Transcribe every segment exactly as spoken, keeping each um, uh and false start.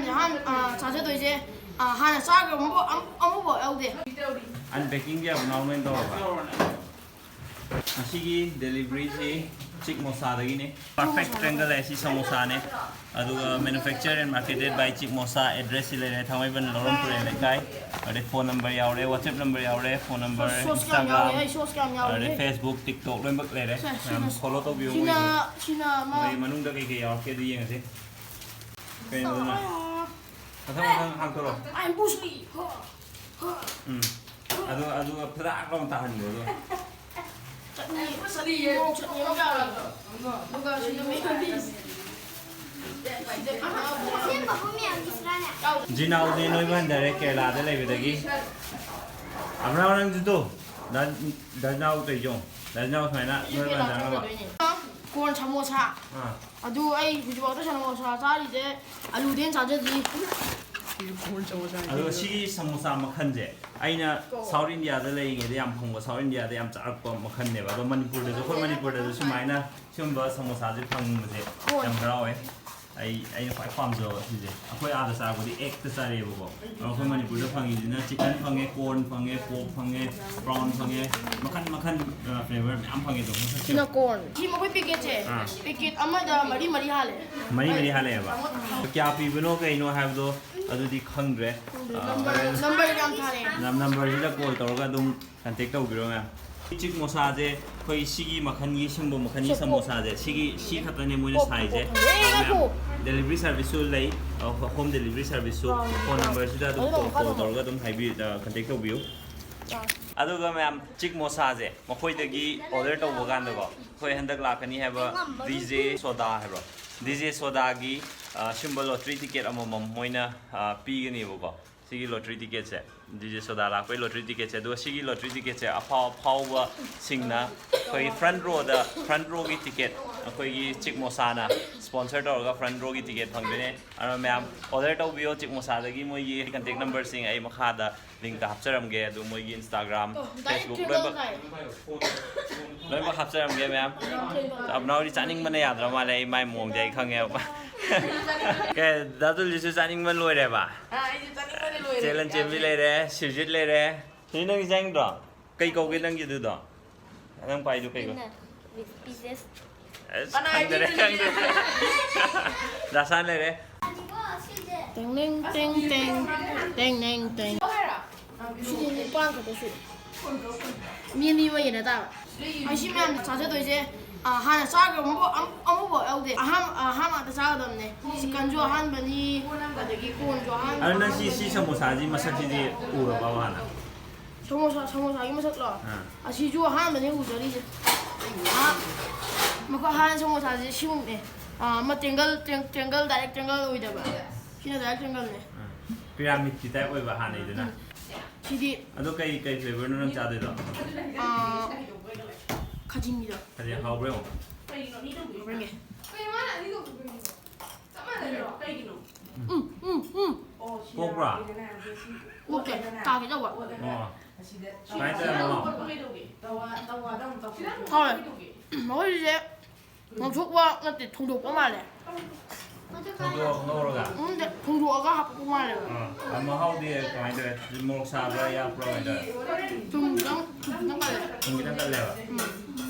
ꯑꯍꯥꯟ ꯑ, ꯆꯥꯖꯗꯣꯏꯁꯦ, ꯑ, ꯍꯥꯟꯅ ꯆꯥꯈ꯭ꯔꯕ ꯑꯃꯐꯥꯎ ꯑꯝ- ꯑꯃꯐꯥꯎ ꯌꯥꯎꯗꯦ꯫ Unpackingꯁꯦ ꯑꯕꯨꯅꯥꯎꯅ ꯑꯣꯏꯅ ꯇꯧꯔꯕ? ꯉꯁꯤꯒꯤ deliveryꯁꯤ ꯆꯤꯛ ꯃꯣꯁꯥꯗꯒꯤꯅꯦ꯫ Perfect Triangle ꯍꯥꯏꯁꯤ ꯁꯃꯣꯁꯥꯅꯦ꯫ ꯑꯗꯨꯒ manufactured and marketed by ꯆꯤꯛ ꯃꯣꯁꯥ꯫ Addressꯁꯤ ꯂꯩꯔꯦ, ꯊꯥꯡꯃꯩꯕꯟ ꯂꯧꯔꯝ ꯇꯨꯔꯦꯜ ꯂꯩꯀꯥꯏ꯫ ꯑꯗꯩ phone number ꯌꯥꯎꯔꯦ, WhatsApp number ꯌꯥꯎꯔꯦ, phone number, Sauce ꯀꯌꯥꯝ ꯌꯥꯎꯔꯦ? Instagram, ꯑꯩ sauce ꯀꯌꯥꯝ ꯌꯥꯎꯔꯦ? ꯑꯗꯩ Facebook, TikTok ꯂꯣꯏꯅꯃꯛ ꯂꯩꯔꯦ꯫ ꯁꯦ, ꯃꯌꯥꯝ ꯁꯤꯅ- follow ꯇꯧꯕꯤꯌꯨ ꯁꯤꯅ- ꯃꯣꯏꯒꯤ꯫ ꯁꯤꯅ ꯑꯃ- ꯃꯣꯏ ꯃꯅꯨꯡꯗ ꯀꯩ ꯀꯩ ꯌꯥꯎꯔꯛꯀꯦ ꯑꯗꯨ ꯌꯦꯡꯉꯁꯤ꯫ ꯀꯩꯅꯣ ꯑꯗꯨꯅ? ꯃꯊꯪ ꯃꯊꯪ ꯍꯥꯡꯇꯣꯔꯛꯑꯣ꯫ I'm Bruce Lee. ꯍ, ꯍ꯫ ꯎꯝ꯫ ꯑꯗꯨ, ꯑꯗꯨꯒ ꯐꯗꯥꯛ ꯂꯥꯎꯅ ꯇꯥꯍꯟꯈꯣ ꯑꯗꯨꯒ꯫ ꯆꯠꯅꯤ, ꯆꯠꯅꯤ, ꯃꯣꯔꯣꯛ ꯆꯠꯅꯤ ꯑꯃ ꯌꯥꯎꯔꯦ꯫ ꯑꯗꯨꯒ ꯁꯤꯗ mayonnaise꯫ ꯑꯁꯦꯡꯕ ꯃꯃꯤꯡ ꯌꯥꯎꯗꯦ꯫ ꯖꯤꯅꯥꯎꯗꯤ ꯅꯣꯏꯕ ꯍꯟꯊꯔꯦ ꯀꯦꯔꯂꯥꯗ ꯂꯩꯕꯗꯒꯤ꯫ ꯑꯕ꯭ꯔꯥ ꯅꯪꯁꯨ ꯇꯨ꯫ ꯗꯥ-, ꯗꯥ ꯖꯤꯅꯥꯎ ꯇꯧꯔꯤꯁꯦ ꯌꯦꯡꯉꯣ꯫ ꯗꯥ ꯖꯤꯅꯥꯎ ꯁꯨꯃꯥꯏꯅ ꯅꯣꯏꯕ ꯍꯟꯊꯅꯕ꯫ Corn ꯁꯃꯣꯁꯥ꯫ ꯑꯥ꯫ ꯑꯗꯨ ꯑꯩ ꯍꯧꯖꯤꯛꯐꯥꯎꯗ ꯁꯃꯣꯁꯥ ꯆꯥꯔꯤꯁꯦ ꯑꯂꯨꯗꯩ ꯍꯦꯟꯅ ꯆꯥꯖꯗ꯭ꯔꯤ꯫ ꯑꯗꯨꯒ ꯁꯤꯒꯤ ꯁꯃꯣꯁꯥ ꯃꯈꯜꯁꯦ ꯑꯩꯅ South Indiaꯗ ꯂꯩꯔꯤꯉꯩꯗ ꯌꯥꯝ ꯐꯪꯕ, South Indiaꯗ ꯌꯥꯝ ꯆꯥꯔꯛꯄ ꯃꯈꯜꯅꯦꯕ꯫ ꯑꯗꯣ ꯃꯅꯤꯄꯨꯔꯗꯁꯨ, ꯑꯩꯈꯣꯏ ꯃꯅꯤꯄꯨꯔꯗꯁꯨ ꯁꯨꯃꯥꯏꯅ ꯁꯤꯒꯨꯝꯕ ꯁꯃꯣꯁꯥꯁꯦ ꯐꯪꯕꯁꯦ ꯌꯥꯝ ꯍꯔꯥꯎꯋꯦ꯫ ꯑꯩ, ꯑꯩꯅ ꯈ꯭ꯋꯥꯏ ꯄꯥꯝꯖꯕ ꯁꯤꯁꯦ꯫ ꯑꯩꯈꯣꯏ ꯑꯥꯗ ꯆꯥꯔꯛꯄꯗꯤ ꯑꯦꯛꯇ ꯆꯥꯔꯛꯑꯦꯕꯀꯣ꯫ ꯑꯗꯣ ꯑꯩꯈꯣꯏ ꯃꯅꯤꯄꯨꯔꯗ ꯐꯪꯉꯤꯁꯤꯅ chicken ꯐꯪꯉꯦ, corn ꯐꯪꯉꯦ, pork ꯐꯪꯉꯦ, prawn ꯐꯪꯉꯦ, ꯃꯈꯟ ꯃꯈꯟ, ꯑ, flavour ꯃꯌꯥꯝ ꯐꯪꯉꯦ ꯑꯗꯣ ꯃꯁꯛꯁꯦ ꯁꯤꯅ corn꯫ ꯁꯤ ꯃꯈꯣꯏ packetꯁꯦ, ꯑꯥ꯫ Packet ꯑꯃꯗ ꯃꯔꯤ ꯃꯔꯤ ꯍꯥꯜꯂꯦ꯫ ꯃꯔꯤ ꯃꯔꯤ ꯍꯥꯜꯂꯛꯑꯦꯕ꯫ ꯀꯌꯥ ꯄꯤꯕꯅꯣ ꯀꯩꯅꯣ ꯍꯥꯏꯕꯗꯣ ꯑꯗꯨꯗꯤ ꯈꯪꯗ꯭ꯔꯦ꯫ Number, ꯑ, number ꯌꯥꯝ ꯊꯥꯔꯛꯑꯦ꯫ ꯅꯝ-, numberꯁꯤꯗ call ꯇꯧꯔꯒ ꯑꯗꯨꯝ contact ꯇꯧꯕꯤꯔꯣ ꯃꯌꯥꯝ꯫ ꯆꯤꯛ ꯃꯣꯁꯥꯁꯦ ꯑꯩꯈꯣꯏ ꯁꯤꯒꯤ ꯃꯈꯜꯒꯤ, ꯁꯤꯒꯨꯝꯕ ꯃꯈꯜꯒꯤ ꯁꯃꯣꯁꯥꯁꯦ ꯁꯤꯒꯤ, ꯁꯤ ꯈꯛꯇꯅꯦ ꯃꯣꯏꯅ ꯁꯥꯏꯁꯦ꯫ Delivery serviceꯁꯨ ꯂꯩ, ꯑ, home delivery serviceꯁꯨ꯫ Phone numberꯁꯤꯗ ꯑꯗꯨꯝ call, call ꯇꯧꯔꯒ ꯑꯗꯨꯝ ꯍꯥꯏꯕꯤ-, ꯑ, contact ꯇꯧꯕꯤꯌꯨ꯫ ꯑꯗꯨꯒ ꯃꯌꯥꯝ ꯆꯤꯛ ꯃꯣꯁꯥꯁꯦ ꯃꯈꯣꯏꯗꯒꯤ order ꯇꯧꯕ ꯀꯥꯟꯗꯀꯣ, ꯑꯩꯈꯣꯏ ꯍꯟꯗꯛ ꯂꯥꯛꯀꯅꯤ ꯍꯥꯏꯕ DJ Soda ꯍꯥꯏꯕ꯭ꯔꯣ? DJ Sodaꯒꯤ, ꯑ, ꯁꯤꯒꯨꯝꯕ lottery ticket ꯑꯃꯃꯝ ꯃꯣꯏꯅ, ꯑ, ꯄꯤꯒꯅꯦꯕꯀꯣ꯫ ꯁꯤꯒꯤ lottery ticketꯁꯦ, DJ Soda ꯂꯥꯛꯄꯒꯤ lottery ticketꯁꯦ, ꯑꯗꯨꯒ ꯁꯤꯒꯤ lottery ticketꯁꯦ ꯑꯐꯥꯎ ꯑꯐꯥꯎꯕꯁꯤꯡꯅ ꯑꯩꯈꯣꯏꯒꯤ front rowꯗ, front rowꯒꯤ ticket ꯑꯩꯈꯣꯏꯒꯤ ꯆꯤꯛ ꯃꯣꯁꯥꯅ sponsor ꯇꯧꯔꯒ front row ꯒꯤ ticket ꯐꯪꯗꯣꯏꯅꯦ꯫ ꯑꯗꯨꯅ ꯃꯌꯥꯝ order ꯇꯧꯕꯤꯌꯣ꯫ ꯆꯤꯛ ꯃꯣꯁꯥꯗꯒꯤ ꯃꯣꯏꯒꯤ contact number ꯁꯤꯡ ꯑꯩ ꯃꯈꯥꯗ link ꯇ ꯍꯥꯞꯆꯔꯝꯒꯦ꯫ ꯑꯗꯨ ꯃꯣꯏꯒꯤ Instagram, Facebook ꯂꯣꯏꯅꯃꯛ, ꯂꯣꯏꯅꯃꯛ ꯍꯥꯞꯆꯔꯝꯒꯦ ꯃꯌꯥꯝ꯫ ꯑꯕꯅꯥꯎꯗꯤ ꯆꯥꯅꯤꯡꯕꯅ ꯌꯥꯗ꯭ꯔ ꯃꯥꯜꯂꯦ, ꯑꯩ ꯃꯥꯏ ꯃꯑꯣꯡꯗꯤ ꯑꯩ ꯈꯪꯉꯦꯕ꯫ ꯀꯩ, ꯗꯥ ꯇꯨꯂꯤꯁꯨ ꯆꯥꯅꯤꯡꯕ ꯂꯣꯏꯔꯦꯕ? ꯑꯥ, ꯑꯩꯁꯨ ꯆꯥꯅꯤꯡꯕꯅ ꯂꯣꯏꯔꯦ꯫ ꯆꯦꯂꯟ ꯆꯦꯟꯕꯤ ꯂꯩꯔꯦ, ꯁꯤꯔꯖꯤꯠ ꯂꯩꯔꯦ꯫ ꯁꯤ ꯅꯪ ꯆꯥꯅꯤꯡꯗ꯭ꯔꯣ? ꯀꯩ ꯀꯧꯒꯦ ꯅꯪꯒꯤꯗꯨꯗꯣ? ꯅꯪ ꯄꯥꯏꯗꯨ ꯀꯩ ꯀꯧ? Winner with pieces꯫ ꯑꯁ, ꯀꯅꯥ ꯈꯪꯗꯔꯦ, ꯍꯥꯏꯕꯤꯔꯤꯅꯣ? ꯈꯪꯗꯔꯦ꯫ ꯗꯥꯁꯥꯟ ꯂꯩꯔꯦ꯫ ꯇꯦꯡ ꯅꯦꯡ ꯇꯦꯡ ꯇꯦꯡ, ꯇꯦꯡ ꯅꯦꯡ ꯇꯦꯡ꯫ ꯁꯤꯗꯤ ꯅꯤꯄꯥꯟ ꯈꯛꯇ ꯁꯨꯏ꯫ ꯃꯤ ꯑꯅꯤ ꯑꯃ ꯌꯦꯟꯅ ꯇꯥꯕ꯫ ꯑꯩ ꯁꯤ ꯃꯌꯥꯝ ꯆꯥꯖꯗꯣꯏꯁꯦ, ꯑ, ꯍꯥꯟꯅ ꯆꯥꯈ꯭ꯔꯕ ꯑꯃꯐꯥꯎ, ꯑꯝ-, ꯑꯃꯐꯥꯎ ꯌꯥꯎꯗꯦ꯫ ꯑꯍꯥꯟ-, ꯑꯍꯥꯟꯕ ꯉꯥꯛꯇ ꯆꯥꯒꯗꯕꯅꯦ꯫ Chicken ꯁꯨ ꯑꯍꯥꯟꯕꯅꯤ, ꯑꯗꯒꯤ corn ꯁꯨ ꯑꯍꯥꯟꯕ꯫ ꯑꯗꯨ ꯅꯪ ꯁꯤ, ꯁꯤ ꯁꯃꯣꯁꯥꯁꯤ ꯃꯁꯛꯁꯤꯗꯤ ꯎꯔꯕꯕ ꯍꯥꯟꯅ? ꯁꯃꯣꯁꯥ, ꯁꯃꯣꯁꯥꯒꯤ ꯃꯁꯛꯂꯣ? ꯑꯥ꯫ ꯑꯁꯤꯁꯨ ꯑꯍꯥꯟꯕꯅꯦ ꯎꯖꯔꯤꯁꯦ꯫ ꯑꯥ, ꯃꯈꯣꯏ ꯍꯥꯟꯅ ꯁꯃꯣꯁꯥꯁꯦ ꯁꯤꯒꯨꯝꯕꯅꯦ꯫ ꯑꯥ, ꯑꯃ triangle, triang-, triangle, direct triangle ꯑꯣꯏꯗꯕ꯫ ꯁꯤꯅ direct triangle ꯅꯦ꯫ ꯑꯥ꯫ Pyramid ꯀꯤ type ꯑꯣꯏꯕ ꯍꯥꯟꯅꯩꯗꯨꯅ꯫ ꯎꯝ꯫ ꯁꯤꯗꯤ ꯑꯗꯣ ꯀꯩ, ꯀꯩ flavour ꯅꯣ ꯅꯪ ꯆꯥꯗꯣꯏꯗꯣ? ꯑꯥ, ꯈꯥꯖꯤꯡꯒꯤꯗꯣ꯫ ꯈꯥꯖꯤꯡ ꯍꯥꯎꯕ꯭ꯔꯥ ꯌꯦꯡꯉꯣ꯫ ꯍꯣꯔꯦꯟꯒꯤ꯫ ꯎꯝ, ꯎꯝ, ꯎꯝ꯫ Pork ꯄ꯭ꯔꯥ? Pork ꯁꯦ ꯇꯥꯒꯦ ꯇꯧꯕ꯫ ꯑꯣ꯫ ꯁꯨꯃꯥꯏꯅ ꯇꯧꯔꯦ ꯃꯃꯥ꯫ ꯍꯣꯏ꯫ ꯃꯈꯣꯏꯁꯦ ꯉꯧꯊꯣꯛꯄ ꯅꯠꯇꯦ, ꯊꯣꯡꯗꯣꯛꯄ ꯃꯥꯜꯂꯦ꯫ ꯊꯣꯡꯗꯣꯛꯑ ꯉꯧꯔꯒ? ꯎꯝ, ꯅꯠꯇꯦ, ꯊꯣꯡꯗꯣꯛꯑꯒ ꯍꯥꯞꯄꯛꯄ ꯃꯥꯜꯂꯦꯕ꯫ ꯑꯥ, ꯑ, ꯃꯍꯥꯎꯗꯤ ꯀꯃꯥꯏꯅ ꯇꯧꯋꯦ? ꯃꯣꯔꯣꯛ ꯁꯥꯕ꯭ꯔꯥ, ꯌꯥꯛꯄ꯭ꯔꯥ, ꯀꯃꯥꯏꯅ ꯇꯧꯋꯦ? ꯊꯨꯝ ꯈꯤꯇꯪ, ꯊꯨꯝ ꯈꯤꯇꯪ ꯀꯜꯂꯦ꯫ ꯊꯨꯝ ꯈꯤꯇꯪ ꯀꯜꯂꯦꯕ? ꯎꯝ꯫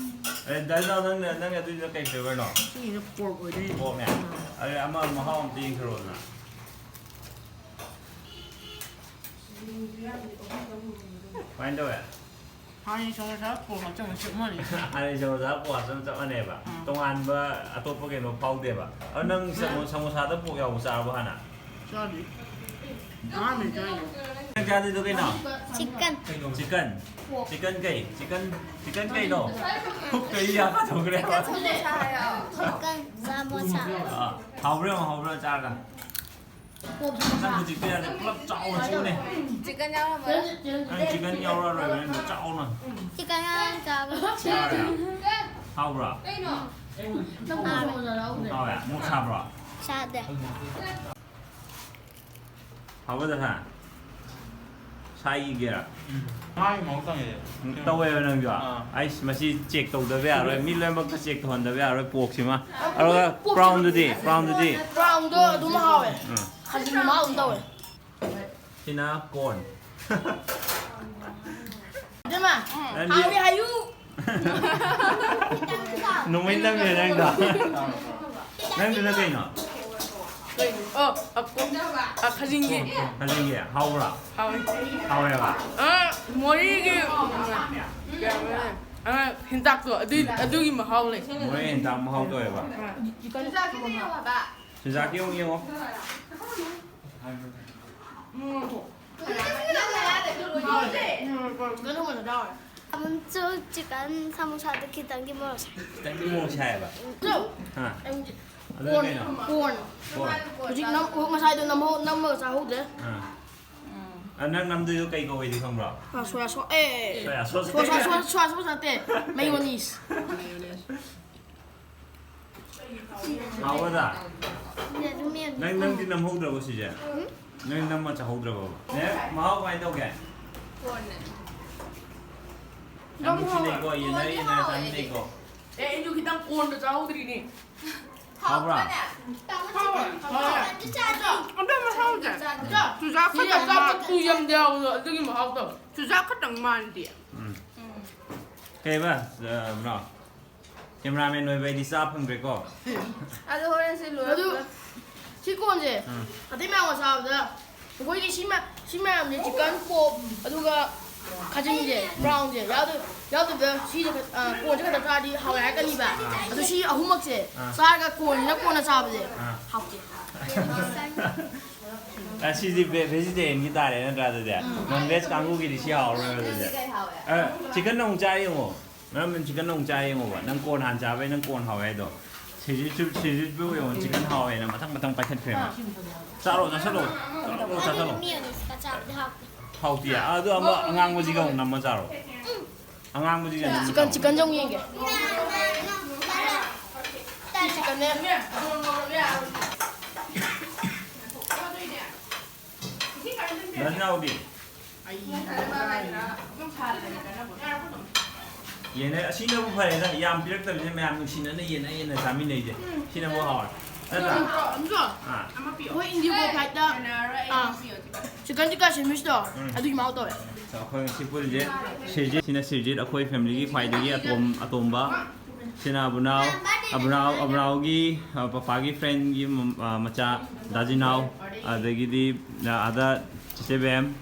ꯑꯦ, ꯗꯥ ꯅꯥꯎ, ꯅꯪꯅ, ꯅꯪ ꯑꯗꯨꯏꯗꯨꯅ ꯀꯩ flavour ꯅꯣ? ꯁꯤꯒꯤꯅ pork ꯑꯣꯏꯗꯣꯏꯅꯦ꯫ Pork ꯅꯦ? ꯑꯥ꯫ ꯑꯗꯨꯗꯤ ꯑꯃ ꯃꯍꯥꯎ ꯑꯝꯇ ꯌꯦꯡꯊꯣꯔꯛꯑꯣꯗꯅ꯫ ꯀꯃꯥꯏꯅ ꯇꯧꯋꯦ? ꯍꯥꯟꯅꯒꯤ ꯁꯃꯣꯁꯥ ꯄꯣ ꯍꯥꯞꯆꯟꯕ ꯆꯞ ꯃꯥꯟꯅꯩ꯫ ꯍꯥꯟꯅꯒꯤ ꯁꯃꯣꯁꯥ ꯄꯣ ꯍꯥꯞꯆꯟꯕ ꯆꯞ ꯃꯥꯟꯅꯩꯕ꯫ ꯑꯥ꯫ ꯇꯣꯉꯥꯟꯕ ꯑꯇꯣꯞꯄ ꯀꯩꯅꯣ ꯐꯥꯎꯗꯦꯕ꯫ ꯑꯗꯣ ꯅꯪ ꯁꯃꯣ-, ꯁꯃꯣꯁꯥꯗ pork ꯌꯥꯎꯕ ꯆꯥꯔꯕꯣ ꯍꯥꯟꯅ? ꯆꯥꯗ꯭ꯔꯤ꯫ ꯑꯍꯥꯟꯕꯅꯤ ꯆꯥꯔꯤꯁꯦ꯫ ꯅꯪ ꯆꯥꯗꯣꯏꯗꯣ ꯀꯩꯅꯣ? Chicken꯫ Chicken? Chicken ꯀꯩ? Chicken, chicken ꯀꯩꯅꯣ? ꯄꯨꯛꯇ ꯏ ꯌꯥꯝ ꯊꯣꯛꯈ꯭ꯔꯦꯕ꯫ Chicken ꯁꯃꯣꯁꯥ ꯍꯥꯏꯌꯣ꯫ Chicken ꯁꯃꯣꯁꯥ꯫ ꯑꯥ, ꯍꯥꯎꯕ꯭ꯔꯥ ꯌꯦꯡꯉꯣ, ꯍꯥꯎꯕ꯭ꯔꯥ ꯆꯥꯔꯒ꯫ ꯅꯪ ꯍꯧꯖꯤꯛꯇꯤ ꯌꯥꯔꯦ, ꯄꯨꯂꯞ ꯆꯥꯎꯅ ꯆꯨꯅꯦ꯫ Chicken ꯌꯥꯎꯔꯝꯃꯔꯣꯏ꯫ ꯅꯪ chicken ꯌꯥꯎꯔꯛꯑꯔꯣꯏꯕ, ꯅꯪ ꯆꯥꯎꯅ꯫ Chicken ꯌꯥꯎꯔ ꯆꯥꯕ꯫ ꯆꯥꯔꯦ꯫ ꯍꯥꯎꯕ꯭ꯔꯥ? ꯀꯩꯅꯣ? ꯍꯥꯎꯋꯦ꯫ ꯃꯣꯔꯣꯛ ꯁꯥꯕ꯭ꯔꯣ? ꯁꯥꯗꯦ꯫ ꯍꯥꯎꯕꯗ ꯍꯥ? ꯁꯥꯏꯒꯦꯔꯥ? ꯃꯥꯒꯤ ꯃꯍꯥꯎ ꯇꯪꯉꯦ꯫ ꯇꯧꯋꯦꯕ ꯅꯪꯁꯨ? ꯑꯥ꯫ ꯑꯩꯁ, ꯃꯁꯤ ꯆꯦꯛ ꯇꯧꯗꯕ ꯌꯥꯔꯣꯏ꯫ ꯃꯤ ꯂꯣꯏꯅꯃꯛꯇ ꯆꯦꯛ ꯇꯧꯍꯟꯗꯕ ꯌꯥꯔꯣꯏ, ꯄꯣꯛꯁꯤꯃ꯫ ꯑꯗꯨꯒ ꯄꯣꯛꯁꯤꯃ꯫ ꯕ꯭ꯔꯥꯎꯟꯗꯨꯗꯤ? ꯕ꯭ꯔꯥꯎꯟꯗꯨꯗꯤ? ꯕ꯭ꯔꯥꯎꯟꯗꯣ ꯑꯗꯨꯝ ꯍꯥꯎꯋꯦ꯫ ꯎꯝ꯫ ꯈꯥꯖꯤꯡ ꯃꯍꯥꯎ ꯑꯗꯨꯝ ꯇꯧꯋꯦ꯫ ꯁꯤꯅ ꯀꯣꯔꯟ꯫ ꯏꯕꯦꯝꯃ, ꯅꯪꯗꯤ ꯍꯥꯎꯋꯦ ꯍꯥꯏꯌꯨ꯫ ꯅꯣꯡꯃꯩ ꯅꯝꯃꯦ ꯅꯪꯗꯣ꯫ ꯅꯪꯗꯨꯅ ꯀꯩꯅꯣ? ꯀꯩꯅꯣ? ꯑꯣ, ꯑ, ꯑ, ꯈꯖꯤꯡꯒꯤ꯫ ꯈꯖꯤꯡꯒꯤ꯫ ꯍꯥꯎꯕ꯭ꯔꯥ? ꯍꯥꯎꯋꯦ꯫ ꯍꯥꯎꯋꯦꯕ? ꯑ, ꯃꯣꯔꯦꯒꯤ, ꯎꯝ, ꯀꯩ ꯍꯥꯏꯕ? ꯑ, ꯍꯦꯟꯇꯥꯛꯇꯣ, ꯑꯗꯨꯏ, ꯑꯗꯨꯒꯤ ꯃꯍꯥꯎ ꯂꯩ꯫ ꯃꯣꯔꯦ ꯍꯦꯟꯇꯥꯛ ꯃꯍꯥꯎ ꯇꯧꯋꯦꯕ? ꯑ꯫ ꯆꯨꯖꯥꯛꯀꯤ ꯑꯃꯨꯛ ꯌꯦꯡꯉꯣ꯫ ꯎꯝ꯫ ꯆꯤꯛꯀꯟ ꯁꯃꯣꯁꯥꯗꯣ ꯈꯤꯇꯪꯗꯤ ꯃꯣꯔꯣꯛ ꯁꯥꯏ꯫ ꯈꯤꯇꯪꯗꯤ ꯃꯣꯔꯣꯛ ꯁꯥꯏꯌꯦꯕ? ꯍꯥ꯫ ꯑꯗꯨꯅ ꯀꯣꯔꯟ, ꯀꯩꯅꯣ? ꯀꯣꯔꯟ꯫ ꯀꯣꯔꯟ꯫ ꯍꯧꯖꯤꯛ ꯅꯝ-, ꯑꯣ, ꯉꯁꯥꯏꯗꯣ ꯅꯝꯍꯧ-, ꯅꯝꯃꯒ ꯆꯥꯍꯧꯗ꯭ꯔꯦ꯫ ꯑꯥ꯫ ꯑ, ꯅꯪ ꯅꯝꯗꯣꯏꯗꯣ ꯀꯩ ꯀꯧꯋꯦꯗꯤ ꯈꯪꯕ꯭ꯔꯣ? ꯑ, ꯁꯣꯌꯥ ꯁꯣꯁ꯫ ꯑꯦ꯫ ꯁꯣꯌꯥ ꯁꯣꯁ꯫ ꯁꯣꯌꯥ ꯁꯣꯁ, ꯁꯣꯌꯥ ꯁꯣꯁ ꯅꯠꯇꯦ꯫ ꯃꯌꯣꯅꯤꯁ꯫ ꯍꯥꯎꯕꯗ? ꯌꯦꯔꯨꯝ, ꯌꯦꯔꯨꯝ꯫ ꯅꯪ, ꯅꯪꯗꯤ ꯅꯝꯍꯧꯗ꯭ꯔꯕꯣ ꯁꯤꯁꯦ? ꯎꯝ꯫ ꯅꯪ ꯅꯝꯃ ꯆꯥꯍꯧꯗ꯭ꯔꯕꯕ? ꯅꯦ, ꯃꯍꯥꯎ ꯀꯃꯥꯏꯅ ꯇꯧꯒꯦ? ꯀꯣꯟꯅ꯫ ꯌꯥꯝ ꯌꯥꯝ ꯍꯥꯎꯋꯦ꯫ ꯅꯨꯡꯁꯤꯅꯩꯀꯣ, ꯌꯦꯟꯅꯔ ꯀꯣꯟꯗꯤ ꯌꯦꯟꯅꯔ ꯍꯥꯎꯋꯦ ꯑꯩꯗꯤ꯫ ꯆꯥꯃꯤꯟꯅꯩꯀꯣ꯫ ꯑꯦ, ꯑꯩꯁꯨ ꯈꯤꯇꯪ ꯀꯣꯟꯗ ꯆꯥꯍꯧꯗ꯭ꯔꯤꯅꯦ꯫ ꯍꯥꯎꯕ꯭ꯔꯥ? ꯍꯥꯎꯕꯅꯦ꯫ ꯍꯥꯎꯋꯦ꯫ ꯍꯥꯎꯋꯦ꯫ ꯑꯗꯨ ꯃꯍꯥꯎꯁꯦ ꯆꯥꯗ꯭ꯔꯤ꯫ ꯆꯨꯖꯥꯛ ꯁꯤꯗ ꯈꯛꯇꯪ ꯆꯥꯕ ꯃꯥꯜꯂꯦ꯫ ꯇꯨ ꯌꯝꯗ ꯌꯥꯎꯕꯗꯣ ꯑꯗꯨꯒꯤ ꯃꯍꯥꯎ ꯇꯧꯋꯦ꯫ ꯆꯨꯖꯥꯛ ꯈꯛꯇꯪ ꯃꯥꯟꯗꯦ꯫ ꯎꯝ꯫ ꯎꯝ꯫ ꯀꯩꯕ, ꯑ, ꯕ꯭ꯔꯣ? ꯀꯦꯃꯦꯔꯥꯃꯦꯟ ꯑꯣꯏꯕ ꯑꯩꯗꯤ ꯆꯥ ꯐꯪꯗ꯭ꯔꯦꯀꯣ꯫ ꯑꯗꯣ ꯍꯣꯔꯦꯟ ꯁꯤ ꯂꯣꯏꯔꯒ ꯑꯗꯨ ꯁꯤ ꯀꯣꯟꯁꯦ ꯎꯝ꯫ ꯑꯇꯩ ꯃꯌꯥꯝꯒ ꯆꯥꯕꯗ ꯑꯩꯈꯣꯏꯒꯤ ꯁꯤ ꯃ-, ꯁꯤ ꯃꯌꯥꯝꯁꯦ ꯆꯤꯛꯀꯟ, ꯄꯣꯛ, ꯑꯗꯨꯒ ꯈꯥꯖꯤꯡꯁꯦ, ꯕ꯭ꯔꯥꯎꯟꯁꯦ ꯌꯥꯎꯗ-, ꯌꯥꯎꯗꯕꯗ ꯁꯤꯁꯦ, ꯑ, ꯀꯣꯟꯁꯦ ꯈꯛꯇ ꯆꯥꯔꯗꯤ ꯍꯥꯎꯋꯦ ꯍꯥꯏꯔꯛꯀꯅꯤꯕ꯫ ꯑꯥ꯫ ꯑꯗꯨ ꯁꯤ ꯑꯍꯨꯝꯃꯛꯁꯦ ꯑꯥ꯫ ꯆꯥꯔꯒ ꯀꯣꯟꯁꯤꯅ ꯀꯣꯟꯅ ꯆꯥꯕꯁꯦ ꯑꯥ꯫ ꯍꯥꯎꯇꯦ꯫ ꯑ, ꯁꯤꯗꯤ ꯚꯦ-, ꯚꯦꯖꯤꯇꯦꯔꯤꯌꯟꯒꯤ ꯇꯥꯔꯦ ꯅꯠꯇ꯭ꯔꯥ ꯑꯗꯨꯗꯤ? ꯎꯝ꯫ ꯅꯟ ꯚꯦꯖ ꯀꯥꯡꯕꯨꯒꯤꯗꯤ ꯁꯤ ꯍꯥꯎꯔꯔꯣꯏꯕ ꯑꯗꯨꯗꯤ꯫ ꯁꯤꯗꯤ ꯀꯩ ꯍꯥꯎꯋꯦ? ꯑ, ꯆꯤꯛꯀꯟ ꯑꯃꯨꯛ ꯆꯥꯔ ꯌꯦꯡꯉꯣ꯫ ꯃꯔꯝ ꯆꯤꯛꯀꯟ ꯑꯃꯨꯛ ꯆꯥ ꯌꯦꯡꯉꯣꯕ꯫ ꯅꯪ ꯀꯣꯔꯟ ꯍꯥꯟꯅ ꯆꯥꯕꯩ ꯅꯪ ꯀꯣꯔꯟ ꯍꯥꯎꯋꯦ ꯍꯥꯏꯗꯣ꯫ ꯁꯤꯖꯤꯠꯁꯨ, ꯁꯤꯖꯤꯠꯄꯨ ꯌꯦꯡꯉꯣ, ꯆꯤꯛꯀꯟ ꯍꯥꯎꯋꯦꯅ ꯃꯊꯪ ꯃꯊꯪ ꯄꯥꯏꯈꯠꯈ꯭ꯔꯦ ꯃꯥ꯫ ꯆꯥꯔꯣ, ꯆꯥꯁꯜꯂꯣ꯫ ꯆꯥꯔꯣ, ꯆꯥꯁꯜꯂꯣ꯫ ꯃꯤꯌꯣꯅꯤꯁꯀ ꯆꯥꯕꯗꯤ ꯍꯥꯎꯇꯦ꯫ ꯍꯥꯎꯇꯤꯌꯦ? ꯑꯗꯨ ꯑꯃ ꯑꯉꯥꯡꯕꯁꯤꯒ ꯑꯃꯨꯛ ꯅꯝꯃ ꯆꯥꯔꯣ꯫ ꯎꯝ꯫ ꯑꯉꯥꯡꯕꯁꯤꯒ ꯅꯝꯃ ꯆꯤꯛꯀꯟ, ꯆꯥꯔꯣ꯫ ꯆꯤꯛꯀꯟꯁꯦ ꯑꯃꯨꯛ ꯌꯦꯡꯒꯦ꯫ ꯆꯤꯛꯀꯟꯅꯦ꯫ ꯅꯅꯥꯎꯗꯤ? ꯌꯦꯟꯅ ꯑꯁꯤꯅꯕꯨ ꯐꯔꯦꯗ, ꯌꯥꯝ ꯄꯤꯔꯛꯇꯕꯁꯦ ꯃꯌꯥꯝ ꯅꯨꯡꯁꯤꯅꯅ ꯌꯦꯟꯅ ꯌꯦꯟꯅ ꯆꯥꯃꯤꯟꯅꯩꯁꯦ꯫ ꯁꯤꯅꯕꯨ ꯍꯥꯎꯔꯦ꯫ ꯅꯠꯇ꯭ꯔꯥ? ꯑꯥ꯫ ꯑꯩꯈꯣꯏ ꯏꯟꯗꯤꯒꯣ ꯐ꯭ꯂꯥꯏꯠꯇ, ꯑꯥ, ꯆꯤꯛꯀꯟ ꯇꯤꯛꯀꯥ ꯁꯦꯟꯋꯤꯁꯇꯣ, ꯎꯝ꯫ ꯑꯗꯨꯒꯤ ꯃꯍꯥꯎ ꯇꯧꯋꯦ꯫ ꯑꯩꯈꯣꯏ ꯉꯁꯤ ꯄꯨꯜꯂꯤꯁꯦ ꯁꯤꯔꯖꯤꯠ, ꯁꯤꯅ ꯁꯤꯔꯖꯤꯠ, ꯑꯩꯈꯣꯏ ꯐꯦꯃꯤꯂꯤꯒꯤ ꯈ꯭ꯋꯥꯏꯗꯒꯤ ꯑꯇꯣꯝ-, ꯑꯇꯣꯝꯕ꯫ ꯁꯤꯅ ꯑꯕꯨꯅꯥꯎ, ꯑꯕꯨꯅꯥꯎ, ꯑꯕꯨꯅꯥꯎꯒꯤ, ꯑ, ꯄꯄꯥꯒꯤ ꯐ꯭ꯔꯦꯟꯒꯤ ꯃ-, ꯑ, ꯃꯆꯥ ꯗꯥꯖꯤꯅꯥꯎ, ꯑꯗꯒꯤꯗꯤ, ꯑ, ꯑꯥꯗ ꯆꯤꯆꯦ ꯕꯦꯝ,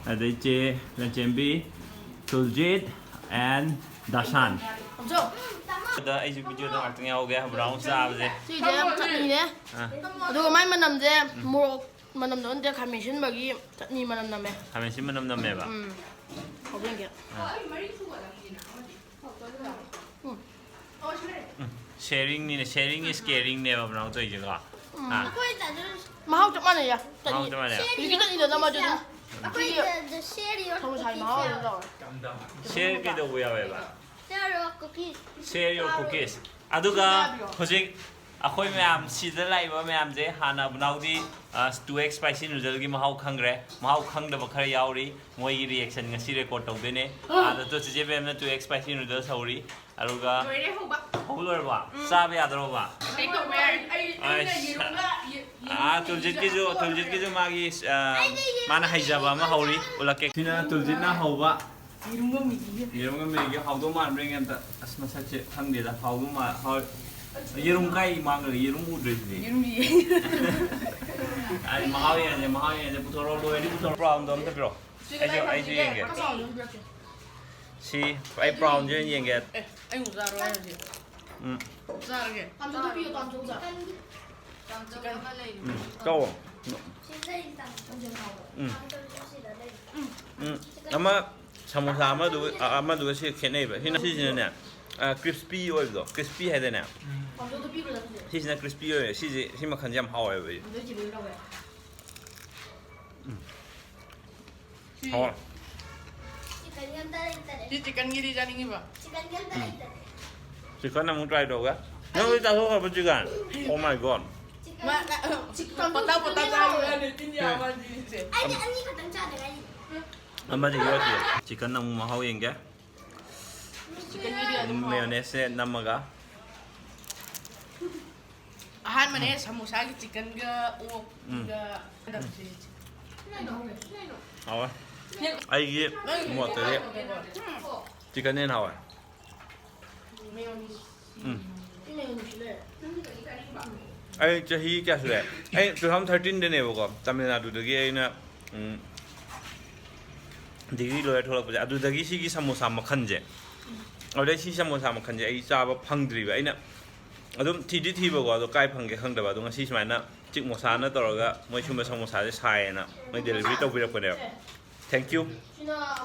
ꯑꯗꯩ ꯆꯦ ꯂꯟꯆꯦꯝꯕꯤ, ꯇꯨꯜꯖꯤꯠ, and ꯗꯥꯁꯥꯟ꯫ ꯑꯗ ꯑꯩꯁꯨ ꯚꯤꯗꯤꯑꯣꯗ ꯉꯥꯛꯇꯪ ꯌꯥꯎꯒꯦ, ꯑꯕꯨꯅꯥꯎ ꯆꯥꯕꯁꯦ꯫ ꯁꯤꯁꯦ ꯆꯠꯅꯤꯅꯦ꯫ ꯑꯥ꯫ ꯑꯗꯨꯒ ꯃꯥꯏ ꯃꯅꯝꯁꯦ ꯃꯣꯔꯣꯛ ꯃꯅꯝꯗꯣ ꯅꯠꯇꯦ, ꯈꯥꯃꯦꯟ ꯑꯁꯤꯟꯕꯒꯤ ꯆꯠꯅꯤ ꯃꯅꯝ ꯅꯝꯃꯦ꯫ ꯈꯥꯃꯦꯟ ꯑꯁꯤꯟꯕ ꯃꯅꯝ ꯅꯝꯃꯦꯕ? ꯎꯝ꯫ ꯍꯥꯎꯕ꯭ꯔꯥ ꯌꯦꯡꯒꯦ꯫ ꯑꯥ꯫ ꯎꯝ꯫ ꯎꯝ, sharingꯅꯤꯅꯦ, sharing is caringꯅꯦꯕ ꯕ꯭ꯔꯥꯎꯟ ꯇꯧꯔꯤꯁꯦꯀꯣ꯫ ꯎꯝ꯫ ꯑꯥ꯫ ꯑꯩꯈꯣꯏ ꯆꯥꯗꯣꯏ-, ꯃꯍꯥꯎ ꯆꯞ ꯃꯥꯟꯅꯩꯌꯦ꯫ ꯆꯠꯅꯤ꯫ ꯃꯍꯥꯎ ꯆꯞ ꯃꯥꯟꯅꯩ꯫ ꯍꯧꯖꯤꯛꯀꯤ ꯆꯠꯅꯤꯗꯣ ꯅꯝꯃꯁꯨ ꯑꯗꯨꯝ ꯑꯩꯈꯣꯏ ꯁꯤꯒꯤ ꯆꯥꯗꯣꯏ-, share your ꯁꯃꯣꯁꯥꯒꯤ cookies ꯃꯍꯥꯎ ꯌꯥ꯫ ꯑꯗꯨꯝ ꯇꯧꯋꯦ꯫ Share ꯀꯩꯗꯧꯕ ꯌꯥꯎꯋꯦꯕ? Share your cookies꯫ Share your cookies꯫ ꯑꯗꯨꯒ ꯍꯧꯖꯤꯛ ꯑꯩꯈꯣꯏ ꯃꯌꯥꯝ ꯁꯤꯗ ꯂꯥꯛꯏꯕ ꯃꯌꯥꯝꯁꯦ ꯍꯥꯟꯅ ꯕꯨꯅꯥꯎꯗꯤ, ꯑ, two X spicy noodleꯒꯤ ꯃꯍꯥꯎ ꯈꯪꯈ꯭ꯔꯦ꯫ ꯃꯍꯥꯎ ꯈꯪꯗꯕ ꯈꯔ ꯌꯥꯎꯔꯤ꯫ ꯃꯣꯏꯒꯤ reaction ꯉꯁꯤ record ꯇꯧꯗꯣꯏꯅꯦ꯫ ꯑꯥ꯫ ꯑꯗ ꯇꯨ ꯆꯤꯆꯦ ꯕꯦꯝꯅ two X spicy noodles ꯍꯧꯔꯤ꯫ ꯑꯗꯨꯒ ꯂꯣꯏꯔꯦ ꯍꯧꯕ꯫ ꯍꯧ ꯂꯣꯏꯔꯕꯣ? ꯎꯝ꯫ ꯆꯥꯕ ꯌꯥꯗ꯭ꯔꯣꯕ? Take ꯇꯧꯕ ꯌꯥꯔꯦ꯫ ꯑꯩ, ꯑꯩꯅ ꯑꯁ꯫ ꯌꯦꯔꯨꯝꯒ ꯌꯦ-, ꯌꯦꯔꯨꯝꯒ ꯑꯥ, ꯇꯨꯜꯖꯤꯠꯀꯤꯁꯨ, ꯌꯦꯔꯨꯝꯒ ꯇꯨꯜꯖꯤꯠꯀꯤꯁꯨ ꯃꯥꯒꯤ, ꯑ, ꯃꯥꯅ ꯍꯩꯖꯕ ꯑꯃ ꯍꯧꯔꯤ꯫ ꯎꯠꯂꯛꯀꯦ꯫ ꯁꯤꯅ ꯇꯨꯜꯖꯤꯠꯅ ꯍꯧꯕ꯫ ꯌꯦꯔꯨꯝꯒ ꯃꯤꯒꯤꯒ꯫ ꯌꯦꯔꯨꯝꯒ ꯃꯤꯒꯤ ꯍꯥꯎꯗꯧ ꯃꯥꯟꯕ꯭ꯔꯥ ꯌꯦꯡꯒꯦ ꯑꯝꯇ꯫ ꯑꯁ, ꯃꯁꯛꯁꯦ ꯈꯪꯗꯦꯗ꯫ ꯍꯥꯎꯗꯧ ꯃꯥ-, ꯍꯥꯎ-, ꯌꯦꯔꯨꯝ ꯀꯥꯏ ꯃꯥꯡꯈ꯭ꯔꯒꯦ? ꯌꯦꯔꯨꯝ ꯎꯗ꯭ꯔꯦ ꯁꯤꯗꯤ꯫ ꯌꯦꯔꯨꯝ ꯌꯦ-, ꯑꯩ ꯃꯍꯥꯎ ꯌꯦꯡꯉꯁꯦ, ꯃꯍꯥꯎ ꯌꯦꯡꯉꯁꯦ꯫ ꯄꯨꯊꯣꯔꯛꯑꯣ, ꯂꯣꯏꯔꯗꯤ ꯄꯨꯊꯣꯔꯛꯑꯣ꯫ ꯕ꯭ꯔꯥꯎꯟꯗꯣ ꯑꯝꯇ ꯄꯤꯔꯛꯑꯣ꯫ ꯑꯩꯁꯨ, ꯑꯩꯁꯨ ꯌꯦꯡꯒꯦ꯫ ꯁꯤ, ꯑꯩ ꯕ꯭ꯔꯥꯎꯟꯁꯦ ꯑꯣꯏꯅ ꯌꯦꯡꯒꯦ꯫ ꯑꯦ, ꯑꯩ ꯑꯃꯨꯛ ꯆꯥꯔꯣꯏ ꯍꯥꯏꯔꯗꯤ꯫ ꯎꯝ꯫ ꯆꯥꯔꯒꯦ꯫ ꯀꯥꯡꯁꯣꯏꯗꯣ ꯄꯤꯌꯣ, ꯀꯥꯡꯁꯣꯏ ꯆꯥ꯫ ꯎꯝ, ꯇꯧꯑꯣ꯫ ꯎꯝ꯫ ꯎꯝ꯫ ꯑꯃ ꯁꯃꯣꯁꯥ ꯑꯃꯗꯨ-, ꯑ-, ꯑꯃꯗꯨꯒ ꯁꯤ ꯈꯦꯠꯅꯩꯕ꯫ ꯁꯤꯅ, ꯁꯤꯁꯤꯅꯅꯦ, ꯑ, crispy ꯑꯣꯏꯕꯗꯣ, crispy ꯍꯥꯏꯗꯅꯦ꯫ ꯁꯤꯁꯤꯅ crispy ꯑꯣꯏꯌꯦ꯫ ꯁꯤꯁꯦ, ꯁꯤ ꯃꯈꯜꯁꯦ ꯌꯥꯝ ꯍꯥꯎꯋꯦꯕ ꯑꯩ꯫ ꯎꯝ꯫ ꯁꯤ ꯍꯥꯎꯋꯦ꯫ ꯁꯤ ꯆꯤꯛꯀꯟꯒꯤꯗꯤ ꯆꯥꯅꯤꯡꯉꯤꯕ꯫ ꯎꯝ꯫ ꯆꯤꯛꯀꯟ ꯑꯃꯨꯛ try ꯇꯧꯒꯦ꯫ ꯅꯪꯗꯤ ꯆꯥꯊꯣꯛꯈ꯭ꯔꯕ chicken? Oh my god. ꯄꯇꯥ ꯄꯇꯥ ꯆꯥꯔꯨꯔꯅꯤ ꯇꯤꯟ ꯌꯥꯎꯔꯗꯤ꯫ ꯑꯩꯗꯤ ꯑꯅꯤ ꯈꯛꯇꯪ ꯆꯥꯗ ꯉꯥꯏꯔꯤ꯫ ꯑꯃꯗꯤ ꯌꯣꯠꯇꯦ꯫ Chicken ꯑꯃꯨꯛ ꯃꯍꯥꯎ ꯌꯦꯡꯒꯦ꯫ Chickenꯒꯤꯗꯤ ꯑꯗꯨꯝ ꯍꯥꯎ꯫ Mayonnaise ꯁꯦ ꯅꯝꯃꯒ꯫ ꯑꯍꯥꯟꯕꯅꯦ ꯁꯃꯣꯁꯥꯒꯤ chickenꯒ ꯑꯣꯛꯒ ꯀꯩꯅꯣꯁꯦ꯫ ꯍꯥꯎꯋꯦ꯫ ꯑꯩꯒꯤ ꯃꯣꯠꯇꯗꯤ chicken ꯅ ꯍꯦꯟꯅ ꯍꯥꯎꯋꯦ꯫ ꯎꯝ꯫ ꯑꯩ ꯆꯍꯤ ꯀꯌꯥ ꯁꯨꯔꯦ? ꯑꯩ two thousand thirteen ꯗꯅꯦꯕꯀꯣ, ꯇꯥꯃꯤꯜ ꯅꯥꯗꯨꯗꯒꯤ ꯑꯩꯅ, ꯎꯝ, degree ꯂꯣꯏꯔ ꯊꯣꯛꯂꯛꯄꯁꯦ꯫ ꯑꯗꯨꯗꯒꯤ ꯁꯤꯒꯤ ꯁꯃꯣꯁꯥ ꯃꯈꯜꯁꯦ, ꯑꯗꯨꯗꯩ ꯁꯤ ꯁꯃꯣꯁꯥ ꯃꯈꯜꯁꯦ ꯑꯩ ꯆꯥꯕ ꯐꯪꯗ꯭ꯔꯤꯕ꯫ ꯑꯩꯅ ꯑꯗꯨꯝ ꯊꯤꯗꯤ ꯊꯤꯕꯀꯣ, ꯑꯗꯣ ꯀꯥꯏ ꯐꯪꯒꯦ ꯈꯪꯗꯕ꯫ ꯑꯗꯣ ꯉꯁꯤ ꯁꯨꯃꯥꯏꯅ ꯆꯤꯛ ꯃꯣꯁꯥꯅ ꯇꯧꯔꯒ ꯃꯣꯏ ꯁꯨꯝꯕ ꯁꯃꯣꯁꯥꯁꯦ ꯁꯥꯏꯌꯦꯅ ꯃꯣꯏ delivery ꯇꯧꯕꯤꯔꯛꯄꯅꯦꯕ꯫ Thank you꯫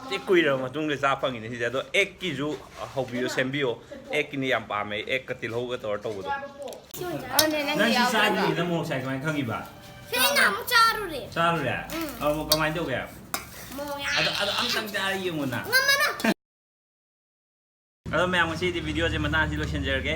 ꯊꯤ ꯀꯨꯏꯔꯕ ꯃꯇꯨꯡꯗ ꯆꯥ ꯐꯪꯉꯤꯅꯦ ꯁꯤꯁꯦ꯫ ꯑꯗꯣ egg ꯀꯤꯁꯨ ꯍꯧꯕꯤꯌꯣ, ꯁꯦꯝꯕꯤꯌꯣ꯫ Egg ꯀꯤꯅ ꯌꯥꯝ ꯄꯥꯝꯃꯦ꯫ Egg ꯀ ꯇꯤꯜꯍꯧꯒ ꯇꯧꯔ ꯇꯧꯕꯗꯣ꯫ ꯑꯗꯨꯅꯦ ꯅꯪꯗꯤ ꯅꯪ ꯁꯤ ꯌꯥꯎꯗ꯭ꯔꯕ? ꯆꯥꯗ꯭ꯔꯤꯉꯩꯗ ꯃꯣꯔꯣꯛ ꯁꯥꯏ ꯀꯃꯥꯏꯅ ꯈꯪꯉꯤꯕ? ꯐꯦꯟꯅ ꯑꯃꯨꯛ ꯆꯥꯔꯨꯔꯦ꯫ ꯆꯥꯔꯨꯔꯦ? ꯎꯝ꯫ ꯑꯗꯣ ꯀꯃꯥꯏꯅ ꯇꯧꯒꯦ? ꯃꯣꯔꯣꯛ ꯌꯥꯝ ꯑꯗꯣ, ꯑꯗꯣ ꯑꯝꯇꯪ ꯆꯥꯔ ꯌꯦꯡꯉꯣ ꯅꯪ꯫ ꯉꯝꯃꯅ꯫ ꯑꯗꯣ ꯃꯌꯥꯝ, ꯉꯁꯤꯗꯤ video ꯁꯦ ꯃꯇꯥꯡ ꯑꯁꯤ ꯂꯣꯏꯁꯤꯟꯖꯔꯒꯦ꯫